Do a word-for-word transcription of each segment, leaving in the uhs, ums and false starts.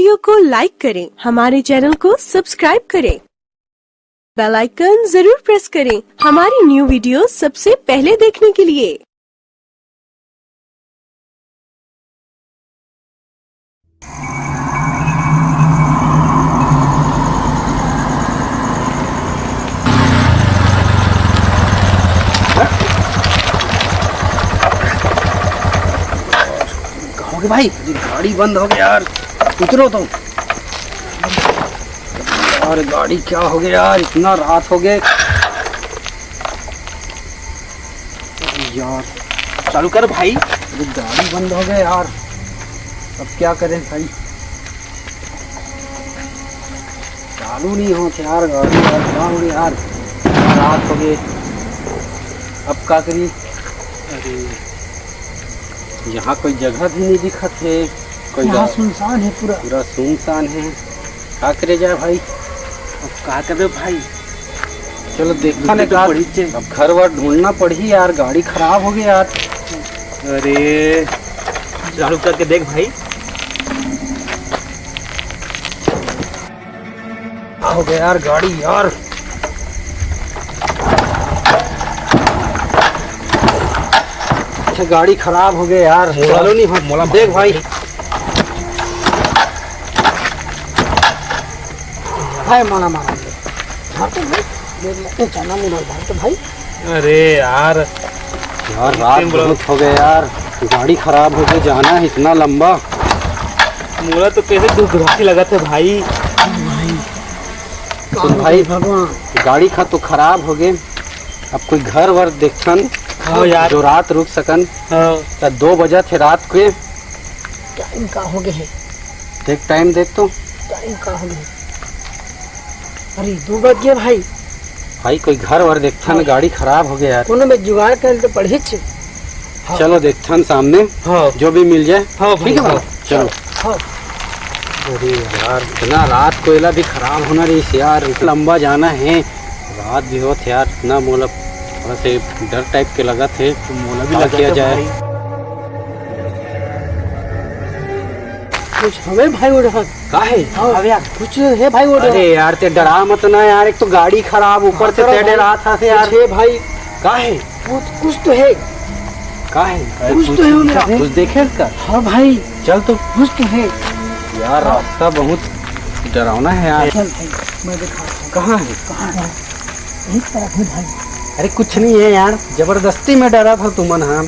Video को लाइक करें, हमारे चैनल को सब्सक्राइब करें, बेल आइकन जरूर प्रेस करें हमारी न्यू वीडियो सबसे पहले देखने के लिए। कहाँ हो गए भाई? अरे गाड़ी बंद हो गया यार, उतरो तो। यार गाड़ी क्या हो गया यार, इतना रात हो गए यार। चालू कर भाई। अरे गाड़ी बंद हो गया यार, अब क्या करें भाई? चालू नहीं हो यार गाड़ी यार, क्या हो गया यार? रात हो गए, अब का करी? अरे यहाँ कोई जगह भी नहीं दिखत है, कोई यहाँ गा- सुनसान है पूरा। पूरा सुनसान है, का करे जाए भाई? अब का करबे भाई? चलो देखा नहीं तो का पड़ी चे। अब घर वर ढूंढना पड़ी यार, गाड़ी खराब हो गई यार। अरे चालू करके देख भाई। हो गया यार गाड़ी यार। अच्छा गाड़ी खराब हो गया यार, मोला, चालू नहीं हो। मोला देख भाई। भाई मारा मारा। भाग तो भाई। देख ले, ए, चना मुड़ा भाग तो भाई। अरे यार। यार रात बहुत हो गया यार, गाड़ी खराब हो गई, जाना है इतना लंबा। मोला तो कैसे दुख दुखी लगत है भाई। तो भाई भगवान। गाड़ी खा तो खराब हो गए, अब कोई घर वर देखथन हाँ यार। जो रात रुक सकन। हाँ। त दो बजा थे रात के। टाइम का हो गए है? देख टाइम देख तो। टाइम का हो गए? अरे दो बज गए भाई। भाई कोई घर वर देखथन, हाँ। गाड़ी खराब हो गया यार। कोनो में जुगाड़ कर तो पढ़ी छे। हाँ। चलो देखथन सामने, हाँ। जो भी मिल जाए। हाँ भाई, ठीक है भाई, हाँ। चलो। हाँ। अरे यार, इतना रात को एला भी खराब होना रही यार, इतना लंबा जाना है, रात भी होत यार, इतना मोला थोड़ा से डर टाइप के लगत है, तो मोला भी का लगत किया है जाए? भाई। कुछ हवे भाई वो डहर। का है? हाँ, हवे यार। कुछ है भाई वो डहर। अरे यार, ते डरा मत ना यार, एक तो गाड़ी खराब, ऊपर से हाँ, ते भाई। डरा था यार। कुछ है भाई। का है? कुछ, कुछ तो है। का है? अरे कुछ कुछ तो है दिखा मेरा। दे। कुछ देखे इसका? हाँ भाई। चल तो। कुछ तो है। यार, हाँ। रास्ता बहुत डरावना है यार। चल भाई, मैं दिखा रहा हूँ। कहाँ है? कहाँ है? यही तरफ है भाई। अरे कुछ नहीं है यार, जबरदस्ती में डरा था तुमन, हाँ।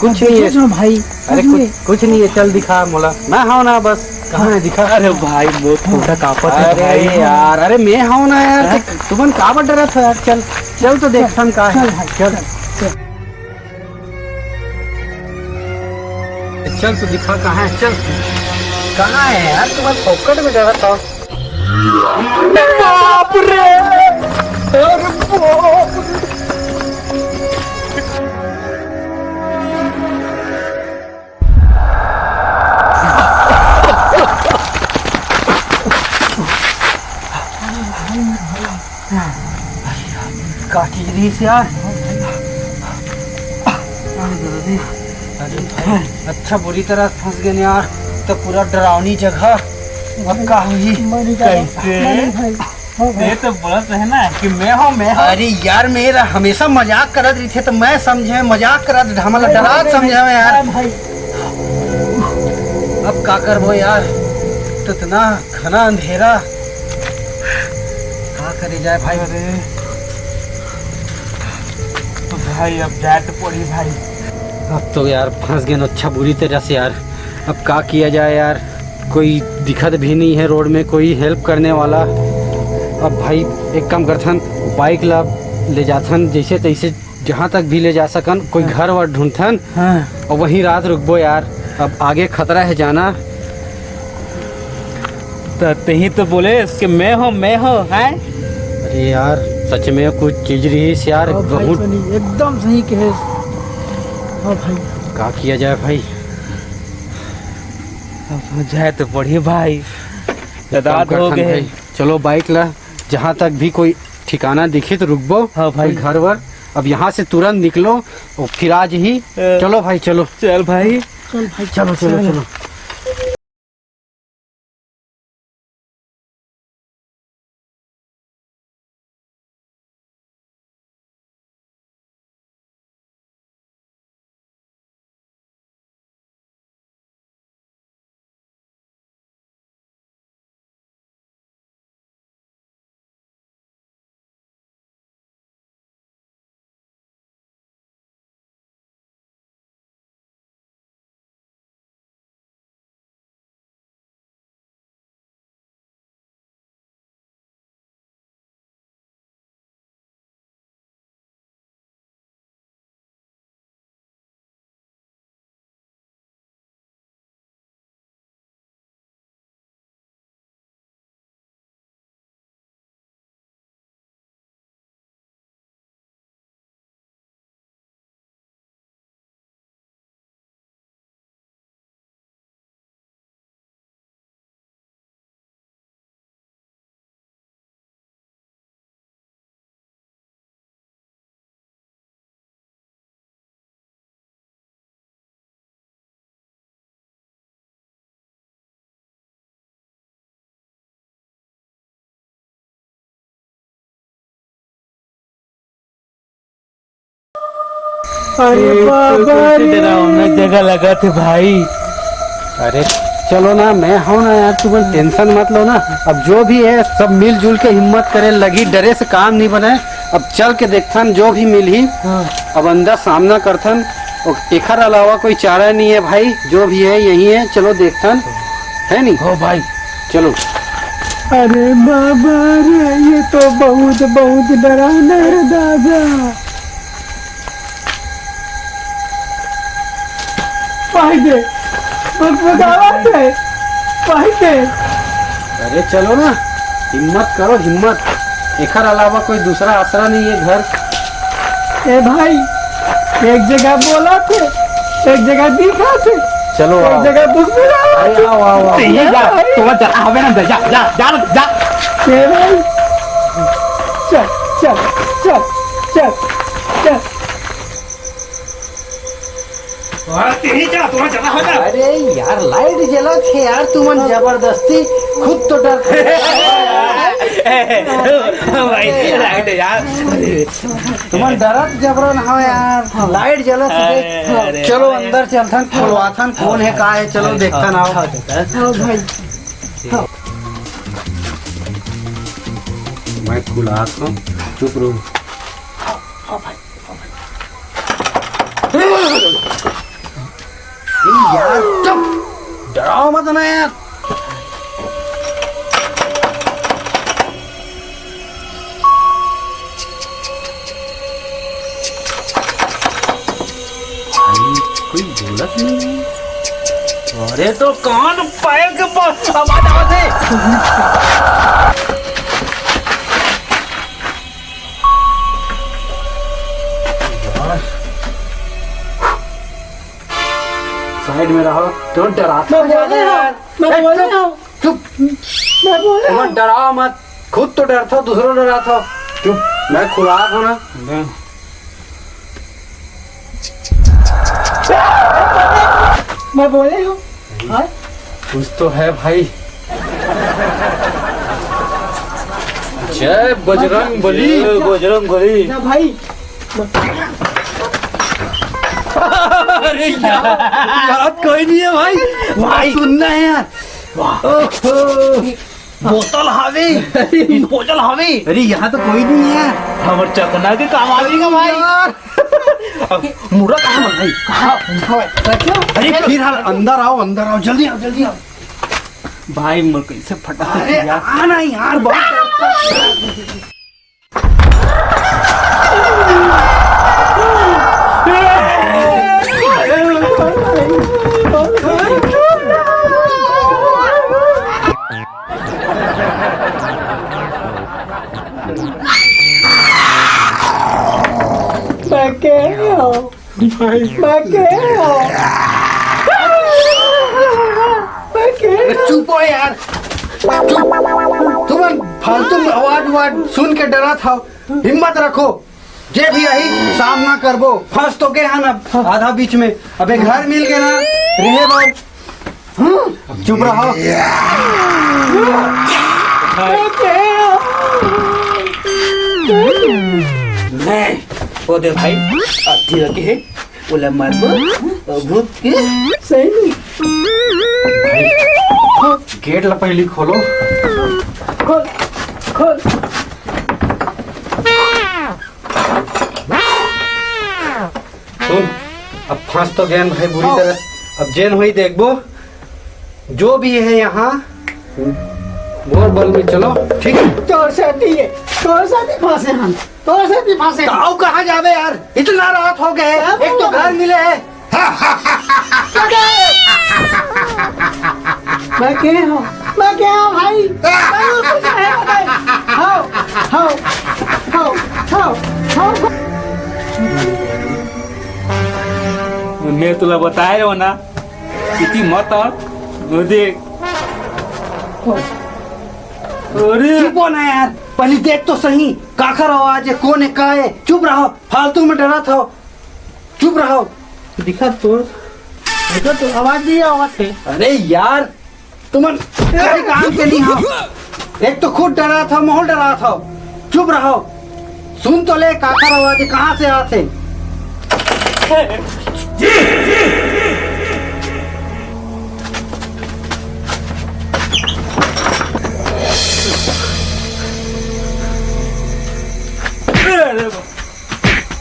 कुछ हाँ, नहीं है। देखो ना भाई, अरे कुछ कुछ, नहीं। कुछ नहीं है, चल दिखा मोला। मैं हाँ ना बस, कहाँ है दिखा। अरे भाई, बहुत टूटा कापत है अरे भाई। यार, अरे मैं हाँ ना यार, हाँ? तुमन काबर डरा था यार, चल, चल तो देख चल, हम का है। चल भाई, चल। चल, चल। चल तो दिखा कहाँ है, चल। कहाँ है यार, तुम्हारे फोकट में डरा था। बाप रे, अरे बाप रे। का चीज रहीस यार? अरे भाई, अच्छा बुरी तरह फंस गए यार, तो पूरा डरावनी जगह। अब का होही? मर ही जाएगा। कैसे? मर ही भाई। हाँ भाई। ये तो बोलत रहे ना कि मैं हूँ, मैं हूँ। अरे यार, मेरा हमेशा मजाक करत रहिथे, तो मैं समझे मजाक करत रहे, हमला नहीं, डरात नहीं, समझे नहीं। यार। हाँ भाई। अब का करबो यार, तो इतना घना अंधेरा, का करे जाए भाई? अरे तो भाई, अब जाए तो पड़ी भाई। अब तो यार फंस गए न, अच्छा बुरी तरह से यार। अब का किया जाए यार, कोई दिखत भी नहीं है रोड में कोई हेल्प करने वाला। अब भाई एक काम करथन, बाइक ला ले जाथन जैसे तैसे, जहाँ तक भी ले जा सकन, कोई हाँ। घर वर ढूंढथन हाँ। और वहीं रात रुकबो यार। अब आगे खतरा है जाना। तो तही तो बोले कि मैं हूँ, मैं हूँ, हैं? अरे यार, सच में कुछ चीज रहीस यार, हाँ भाई, बहुत सनी, एकदम सही कहे। हाँ भाई। का किया जाए भाई? अब जाए तो पड़ी भाई। एक काम रात हो करथन गए। भाई, चलो बाइक ला, जहाँ तक भी कोई ठिकाना दिखे तो रुकबो, हाँ भाई। कोई घर वर। अब यहाँ से तुरंत निकलो और फिर आज ही। अ, चलो भाई, चलो। चल भाई। चल भाई, चलो, चलो, चल। चलो। अरे ये बाबा तो रे। डरावना जगह लगत हे भाई। अरे चलो ना, मैं हूं ना यार, तुम टेंशन मत लो ना। अब जो भी है, सब मिलजुल के हिम्मत करे लगी, डरे से काम नहीं बने। अब चल के देखथन जो भी मिलही। हाँ। अब अंदर सामना करथन। और एखर अलावा कोई चारा नहीं है भाई, जो भी है यही है। चलो देखथन, है नहीं? हो भाई। चलो। अरे बाबा रे, ये तो बहुत बहुत डरावना है दादा। पाई दे, बकबकावत है, पाई दे। अरे चलो ना, हिम्मत करो हिम्मत। एखर अलावा कोई दूसरा आसरा नहीं है घर। ए भाई, एक जगह बोला थे, एक जगह दिखा थे, चलो एक आओ। जगह दुख भी रहा अरे आओ आओ आओ। ए भाई। तुम्हारा जरा हवे ना, जा जा जा जा। ए भाई, चल चल चल चल चल। अरे तेरी क्या, तुम्हारा जरा हवे ना। अरे यार, लाइट जलत हे यार, तुमन जबरदस्ती खुद तो डर। भाई, लाइट यार। तुमन डरत जबरन हो यार, लाइट जलत हे। अरे, अरे, चलो अरे। अंदर चलथन, खोलवाथन, कौन है, का है, चलो देखथन, आओ। हाँ भाई। मैं खुलात हूँ, चुप रहो। ए यार, चुप! डराओ मत ना यार। भाई, कोई बोलत नहीं। अरे तो कान पायल के पास आवाज आवत हे। साइड में रहो, तो डरात मैं बोले हूँ, मैं बोले हूँ। चुप। मैं बोले हूँ। मत डराओ मत, खुद तो डरथो, दूसरो डराथो। चुप, मैं खुलात हूँ ना। मैं बोले हूँ। हाँ? कुछ तो है भाई। जय बजरंग बली। जय बजरंग बली। ना भाई। अरे यार, यार कोई नहीं है भाई। भाई। सुनना है यार। वाह। ओहो। बोतल हावे, बोतल हावे। अरे यहाँ तो कोई नहीं है। हमर चखना के काम आवेगा भाई। यार। अब मुर्रा कहाँ है भाई? कहाँ? अरे फिर हाल अंदर आओ, अंदर आओ, जल्दी आओ, जल्दी आओ। भाई मैं कैसे फटा अरे यार। आना यार, बहुत मैं के हो? मैं के हो? मैं के हो? चुप हो यार, चुप। तुमन फालतू में आवाज वाज सुन के डरत हव। हिम्मत रखो, जे भी आही सामना करबो। फंस तो गए हन अब आधा बीच में, अब एक घर मिल गए ना रहे बर। चुप रहो। नहीं, वो दे भाई, अति लगे है, ओला मारबो, भूत के। सही में। गेट ला पहली खोलो। खोल, खोल। सुन, अब फंस तो गए भाई बुरी तरह से। अब जेन होई देखबो, जो भी है यहाँ, मोर बल में चलो, ठीक है? तोर साथी है, तोर साथी फंसे हम, तोर साथी फंसे हम। तो आओ, कहाँ जावे यार? इतना रात हो गए, एक तो घर मिले है। मैं के हूँ, मैं के हूँ भाई, मैं वो कुछ नहीं बताई। हाओ, हाओ, हाओ, हाओ, हाओ। मैं तुला बताए हो ना, इतनी मत आ, वो देख। अरे चुप हो ना यार, पहले देख तो सही, काखर आवाज है, कौन है, का है? चुप रहो, फालतू में डरत हो। चुप रहो। दिखा तो, दिखा तो, आवाज नहीं आवत है। अरे यार, तुमन कोई काम के नहीं हो। एक तो खुद डरत हो, माहौल डरत हो। चुप रहो। सुन तो ले, काखर आवाज कहाँ से आत हे?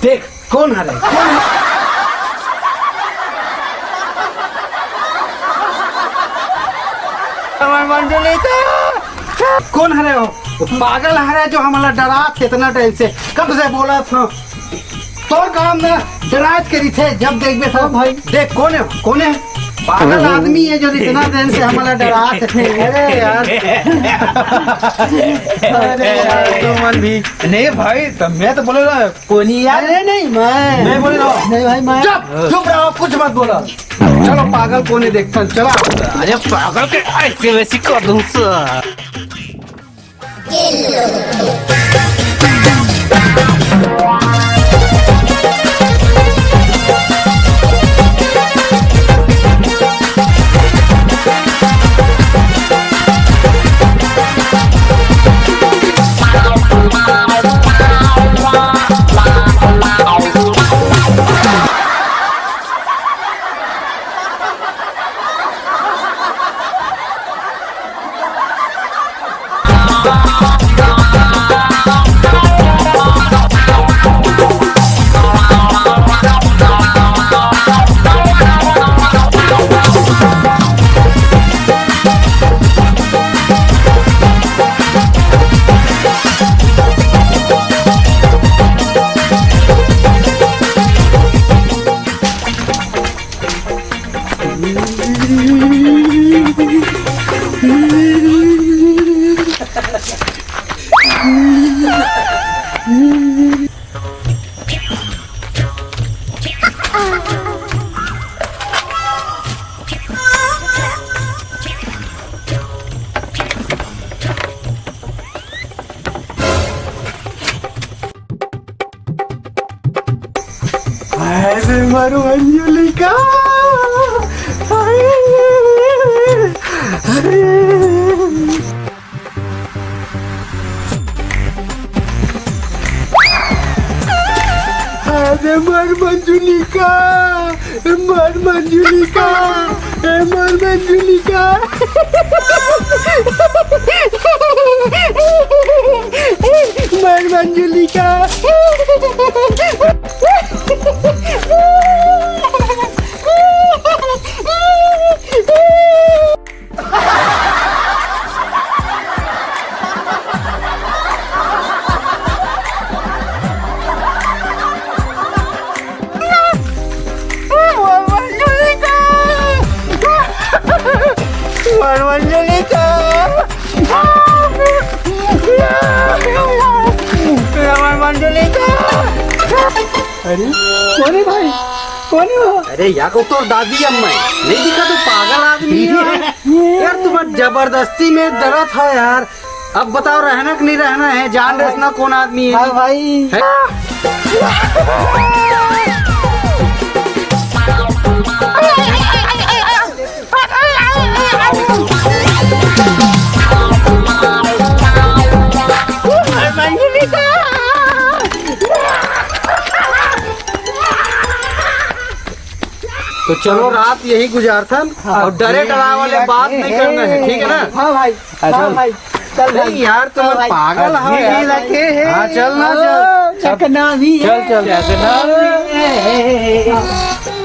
देख, कौन हरे? हमर मंडली का। कौन हरे हो? वो पागल हरे जो हमला डरात हे इतना टाइम से। कब से बोलत हंव? तोर काम ना डरात करी थे, जब देखबे तो। भाई। देख, कौन हे? कौन हे? पागल आदमी हे जो इतना दिन से हमला डरात हे। अरे यार। अरे यार, तुमन भी। नहीं भाई, तो मैं तो बोले ना, कोनी यार। अरे नहीं, मैं। मैं बोले ना। नहीं भाई, मैं। चुप, चुप रहो, कुछ मत बोलो। चलो, पागल कोन हे देखथन, चला। अरे, पागल के ऐसे वैसे कर दूं सर। अरे मरु अंजुलिका। अरे मरु अंजुलिका। मर मंजुलिका, ए मर मंजुलिका, मर मंजुलिका। अरे, कोन हे भाई? कोन हे वो? अरे, या को तोर दादी अम्मा हे। नहीं दिखा तो पागल आदमी हे। यार, तुम्हार जबरदस्ती में डरत हे यार। अब बताओ, रहना कि नहीं रहना हे? जान डसना कौन आदमी हे? हाँ भाई। हे? तो चलो, रात यही गुजारथन। हाँ, और डरे डराए वाले बात नहीं करना हे, ठीक है ना? हाँ भाई। हाँ भाई, चल भाई। यार, तुम पागल हो यार। हाँ, चल ना, चल। चकना भी चल, चल। चकना भी है।